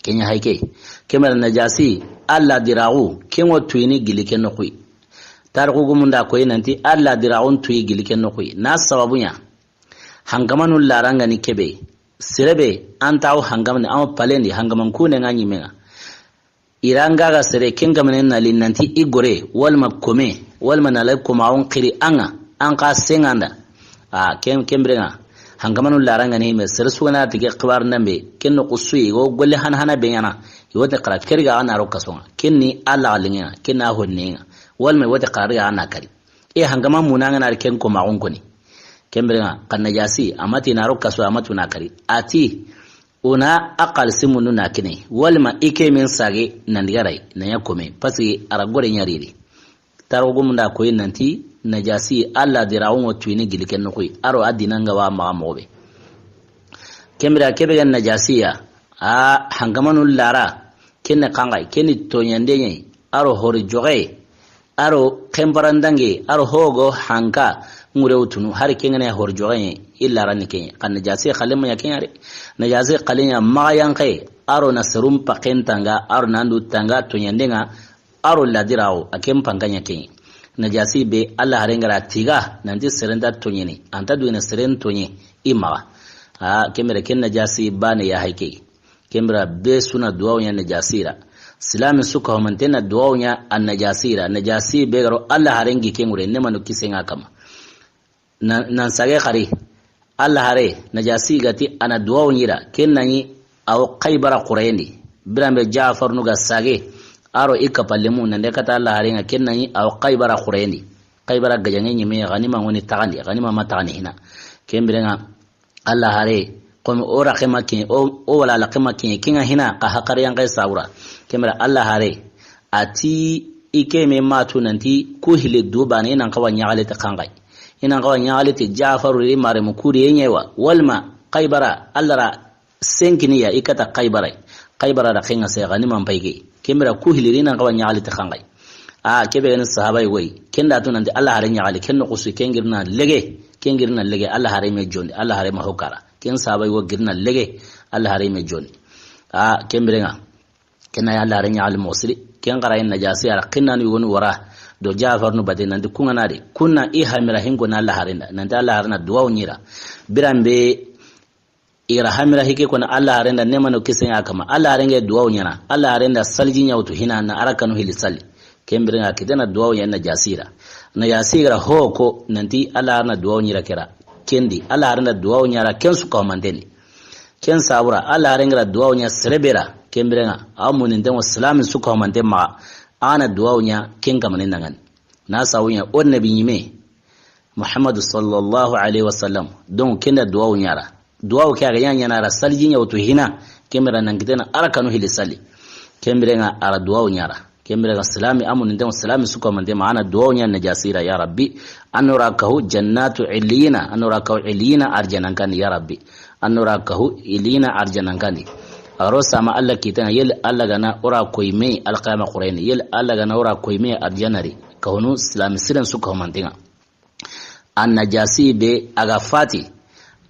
Ken ɲa hay ke. Ken bire Najasi, Alla diraxu, ken ŋo tuyini gili ken noxu yi. Tarixu gumun da koyi nanti, Alla diraxun tuyi gili ken noxu yi. Na sababu ɲa, hankamanu larangani ke be, sere be, an taxu hankamani, an palendi, hankaman kune ŋa ɲime ŋa. I ra nga ga sere, ken kamane na li nanti i gore, walma kome, walma na lay komaxun xiri an ŋa, an xa senganda. A, ken, ken bire ŋa. Hankamanu larangani me, sere sugana ti ke xibar ndambe, ken noxo su yi, wo golle hana hana be ɲana, i wote xara keri ga na ro kaso ŋa. Ken ni Alla linge ŋa, ken na honne ŋa. Walma i wote xara ga na kari. E hankama muna ŋa na ken komaxun koni. Ken bire ŋa, xa Najasi, a ma ti na ro kaso, a ma tu na kari. A ti, o na a xalisi mundu na kine. Walma i ke men sage nan diga ray, na ɲa kome. Parce que a ra gore ɲa riri. Tarixu gumun da koyi nanti, Najasi, Alla diraxun ŋo tuyini gili ken noxu yi. A ro a dina nga wa maxa moxo be. Ken bire ke be gani Najasiya, a hankamanu lara, ken ne xanxay, ken ni toɲande ɲa yi, a ro hori joxe, a ro xenparandange, a ro hogo hanka, ŋure wutunu, hari ken ŋa ne hori joxe ɲa yi, i larani ken ɲa. Xa Najasi xale ma ɲa ken ɲa de. Najasi xale ɲa maxa yanxe, a ro na serum paxen tanga, a ro nandu tanga toɲande ŋa, a ro ladiraxu, a ken panka ɲa ken ɲa. Najasi be, Alla haren gara tiga, nanti seren ta toɲeni, an ta dugene seren toɲe, i maxa. A, ken bire ken Najasi bane ya hay ke. Ken bire be su na duwawu ɲa Najasi ra. Silami su ka homante na duwawu ɲa an Najasi ra. Najasi be ga ro Alla haren gi ken ŋure, ne manu kisen ŋa kama. Na, nan sage xari. Alla hare, Najasi ga ti a na duwawu ɲi ra. Ken na ɲi a wo Xaybara xureyen di. Biranbe Jafarnu ga sage. A ro i kapalemu, nan de kata Alla hare ŋa, ken na ɲi a wo Xaybara xureyen di. Xaybara gajaŋe ɲime, ganima ŋoni taxandi, ganima ma taxandi hina. Ken bire ŋa, Alla hare, comme o raxe ma ken, o, o wala la xema ken, ken ŋa hina, xa hakari yanxe sabura. Ken bire Alla hare, a ti i ke me matu nanti ku hile du bane, i nan xawa ɲaxale te xanxay. I nan xawa ɲaxale te Jafaru ri mare mu kuri ye ɲewa. Walma Xaybara, Alla ra senkini ya, i kata Xaybara. Xaybara da xenga se ganima mpayge. Ken bire ku hile ri nan xawa ɲaxale te xanxay. A, ke be gani sahaba yi woy. Ken da tu nanti Alla hare ɲaxale, ken noxo su, ken girina lege. Ken girina lege, Alla hare me jondi, Alla hare ma hokara. Ken sahaba yi wo girina lege, Alla hare me jondi. A, ken bire ŋa. Ken na ya Alla hare ɲaxale moxo siri. Ken xara yin Najasi a ra xinnanu yogonu wara. Do Jafarnu bate nanti ku ŋa na de. Kun na i hamira hinko na Alla hare nda. Nanti Alla hare na duwawu ɲi ra. Biranbe I ra hamira hike koni Alla haren da nemano kisen ŋa kama. Alla haren ga duwawu ɲana. Alla haren da saliji ɲa wutu hina na a ra kanu hili sali. Ken bire ŋa kite na duwawu ɲa Najasi ra. Najasi ga ra ho ko nanti Alla haren na duwawu ɲi ra ke ra. Ken di Alla haren da duwawu ɲa ra ken su ka ho manten di. Ken sabura Alla haren ga ra duwawu ɲa sere be ra. Ken bire ŋa a muninten ŋo silami su ka ho manten maxa. A na duwawu ɲa ken kamanen ŋa ni. Na sawu ɲa o nabi ɲime. Muhammadu sallallahu alayhi wa sallam. Donc, ken da duwawu ɲa ra. Duwawu ke a ga ɲa ɲana ra saliji ɲa wutu hina. Ken bire nan kitena a ra kanu hilli salli. Ken bire ŋa a ra duwawu ɲa a ra. Ken bire ŋa silami amu ninte silami su ko mante ma a na duwawu ɲa Najasi ra, ya Rabbi, an na o ra kahu jannatu illiyina, an na o ra kahu illiyina arjanan kan di, ya Rabbi. An na o ra kahu illiyina arjanan kan di. A ga ro sama Alla kite ŋa, yel Alla ga na o ra koyi me alqiyama xureni, yel Alla ga na o ra koyi me arjana ri. Kahunu silami siren su kahu mante ŋa. A Najasi be a ga fati.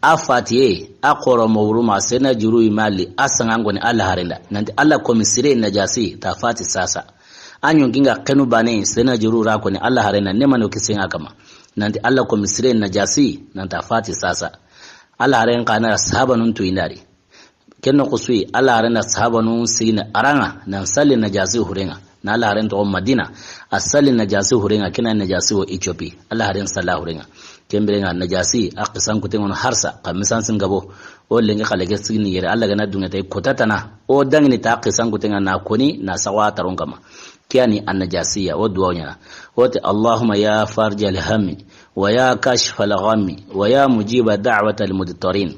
A fatiye, a xoro mo wuru ma sena juru i mali, a sangan koni Alla haren da. Nanti Alla komi sire Najasi ta fati sasa. A ɲonki ŋa kenu bane sena juru ra koni Alla haren da, ne mano kisen ŋa kama. Nanti Alla komi sire Najasi, nanta fati sasa. Alla haren xa na sahabanun tu i nda ri. Ken noxo su yi, Alla haren na sahabanun sigini a ra ŋa, nan salli Najasi huren ŋa. Na Alla haren toxo Madina, a salli Najasi huren ŋa, ken na Najasi wo Ethiopie. Alla haren salla huren ŋa. Ken bire ŋa Najasi, a xisan kuten ŋa no harsa, xa misan sin gabo. O lenki xale ke sigini yere, Alla ga na duŋe ta i kota tana. O daŋini ta xisan kuten ŋa na koni, na sawa taron kama. Ke ya ni a Najasiya, o duwawu ɲa na. O ti, اللهم يا فارج الهم، ويا كاشف الغم، ويا مجيب دعوة المضطرين.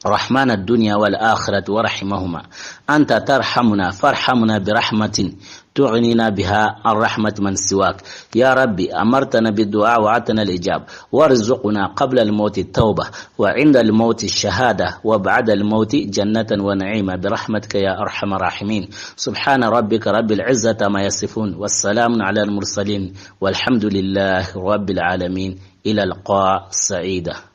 رحمن الدنيا والآخرة ورحيمهما، أنت ترحمنا فارحمنا برحمة تغنينا بها عن رحمة من سواك. يا ربي، أمرتنا بالدعاء ووعدتنا الإجابة، وارزقنا قبل الموت التوبة، وعند الموت الشهادة، وبعد الموت جنة ونعيما برحمتك يا أرحم الراحمين. سبحان ربك رب العزة عما يصفون، والسلام على المرسلين، والحمد لله رب العالمين. إلى لقاء سعيدة.